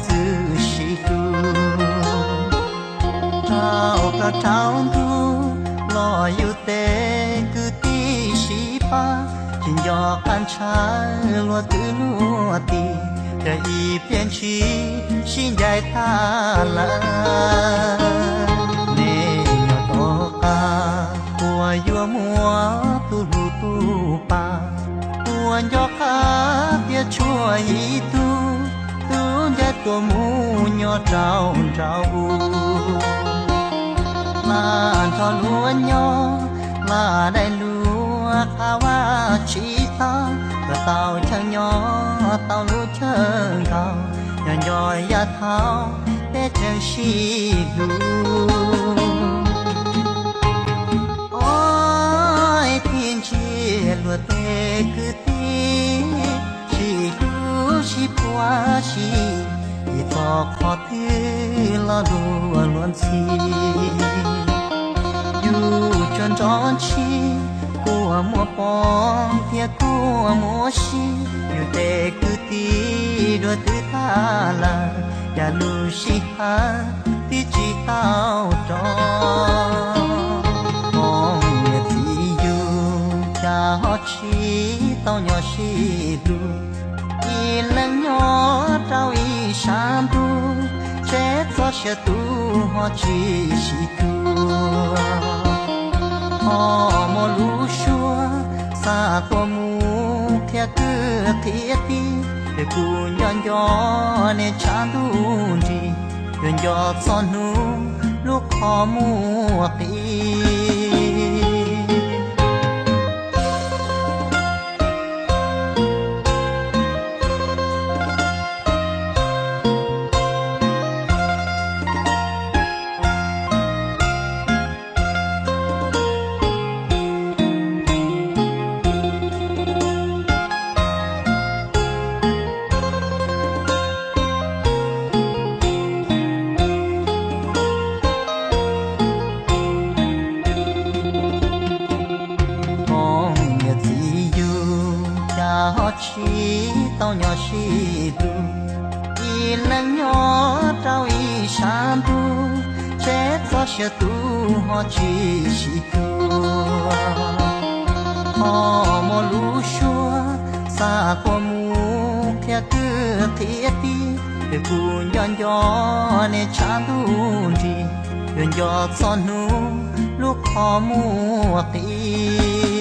txwv sib hlub. Rau plaub rau ntug los yus tej kwv tij sib pab, tsis nco qab ntshaw luag kwv luag tij, yog ib pliag ntshis sib ncaim tag lawm. Nej nyob tom qab puas yuav muaj tus hlub tus pa, puas nco qab tias tshuav ib tug, tug ncaim tuaj mus nyob rau nraud. Lam nrog luag nyob, lam daim luag qab vaj tsis tau, kom tau chaw nyob tau lub chaw nkaus, yog nco yam thaum peb tseem sib hlub. Oj, thiaj ntsia luag tej kwv tij, sib hlub sib puag sib, ib txoj qhov twg los luag luag ntxhi. Yus tsuas nrov ntsig, kuj muaj poob thiab kuj muaj sib, yus tej kwv tij dua twb tag lawm, cas lub sij hawm twb tsis tau rov. Koom niam txiv yus cas ho tsis tau nyob sib hlub, ib leeg nyob rau ib sab ntuj, tseb txoj sia tu ho tsis sib cuag. Ho muaj lub suab xa tuaj mus qhia kwv qhia tij, es kuv nco nco nej tshav ntuj nrig, yuav nco txog hnub lub qhov muag qis. Koom niam txiv yus cas ho tsis tau nyob sib hlub, ib leeg nyob rau ib sab ntuj, tseb txoj sia tu ho tsis sib cuag. Ho muaj lub suab xa tuaj mus qhia kwv qhia tij, es kuv nco nco nej tshav ntuj nrig, yuav nco txog hnub lub qhov muag qis.